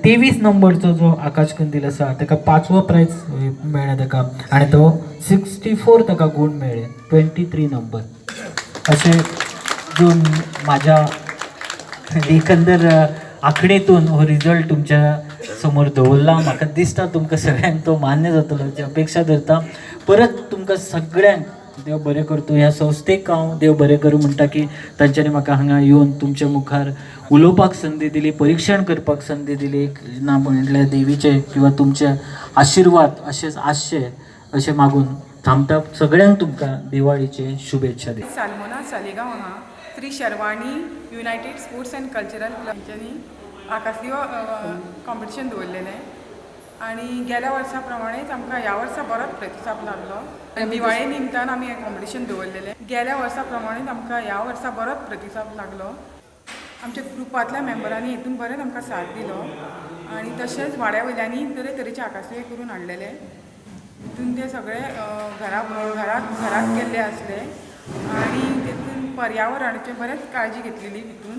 23 नंबरचो जो आकाश कंदील आसा ताका 5वो प्रायज मेळ्ळें ताका आनी तो 64 ताका गूण मेळ्ळे, 23 नंबर. अशें जो म्हाज्या एकंदर आखणेतून हो रिजल्ट तुमच्या समोर दवरला. म्हाका दिसता तुमकां सगळ्यांक तो मान्य जातलो अशी अपेक्षा धरता. परत तुमकां सगळ्यांक देव बरें करतूं. ह्या संस्थेक हांव देव बरें करूं म्हणटा की तांच्यांनी म्हाका हांगा येवन तुमच्या मुखार उलोवपाक संदी दिली, परिक्षण करपाक संदी दिली. एक ना म्हणल्यार देवीचे किंवा तुमचे आशिर्वाद अशेंच आसचे अशें मागून थांबता. सगळ्यांक तुमकां दिवाळीचे शुभेच्छा दिता. सालमोना सालिगांव हांगा Shri Sharvani united sports and cultural club हांच्यांनी आकाशदिवो कॉम्पिटिशन दवरलेलें आनी गेल्या वर्सा प्रमाणेच आमकां ह्या वर्सा बरोच प्रतिसाद लागलो. दिवाळे निमतान आमी हें कॉम्पिटिशन दवरलेलें. गेल्या वर्सा प्रमाणेच आमकां ह्या वर्सा बरोच प्रतिसाद लागलो. आमच्या ग्रुपांतल्या मेंबरांनी हितून बरेंच आमकां साथ दिलो आनी तशेंच वाड्या वयल्यांनी तरेतरेचे आकाशदिवे करून हाडलेले. तितून ते सगळे घरात घरात केल्ले आसले आनी तितून पर्यावरणाची बरेंच काळजी घेतलेली. तितून